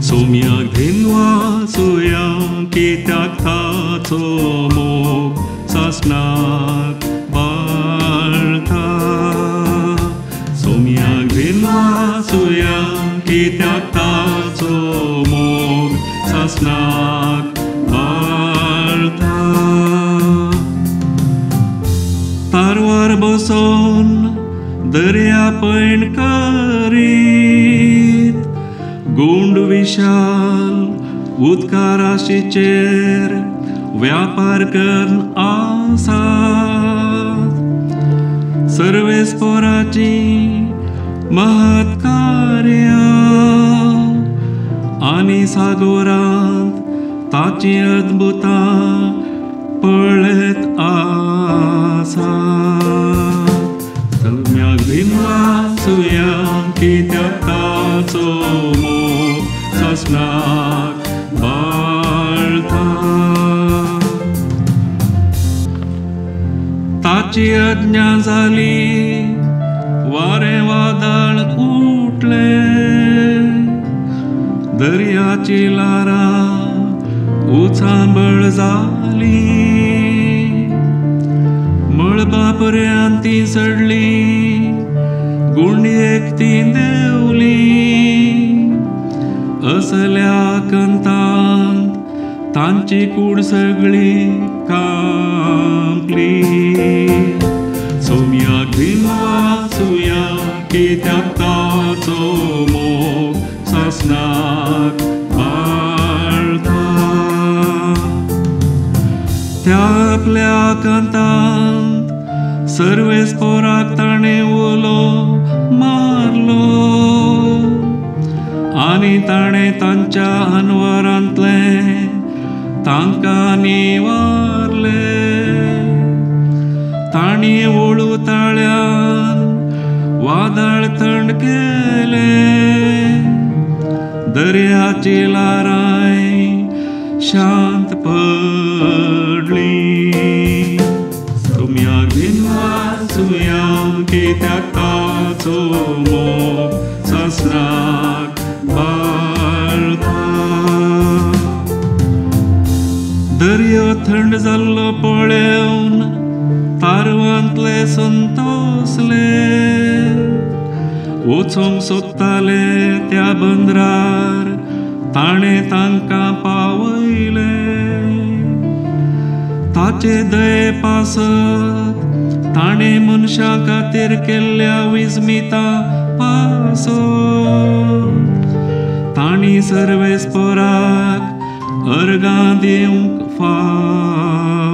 सोम्याक धेन वाचुया कित्याक ताचो मोग सासणाक बाळता. सोम्याक धेन वाचुया कित्याक ताचो मोग सासणाक बाळता. तारवार बसोन दर्या पयण करीत गुंड विशाल उदका राशीचेर व्यापार करन आसात. सर्वेस्पोराची महत्कार्यां आनी सागोरांत ताची अद्भुतां पळयत आसात. सोम्याक धेन वाचुया कित्याक ताचो मोग सासणाक बाळता. ताची आज्ञा जाली वारें वादळ उठलें, दर्याची ल्हारां उचांबळ जाली. मळबा पर्यंत ती चडली, गुंडयेक ती देंवली. असल्या कंतांत तांची कूड सगळी कांपली. सोम्याक धेन वाचुया कित्याक ताचो मोग सासणाक बाळता. त्या आपल्या कांतांत सर्वेस्पोराक ताणें उलो मारलो आनी ताणें तांच्या अनवरांतलें तांकां निवारलें. तांणी वळू ताळ्यान वादळ थंड केलें, दर्याची ल्हारांय शांत पडली. सोम्याक धेन वाचुया कित्याक ताचो मोग सासणाक बाळता. दर्यो थंड जाल्लो पळेवन तारवांतले संतोसले, वचूंक सोदताले त्या बंदरार ताणें तांकां पावयलें. ताचे दये पासत ताणें मनशां खातीर केल्ल्या विस्मिता पासत तांणी सर्वेस्पोराक अर्गां दिवंक फावता.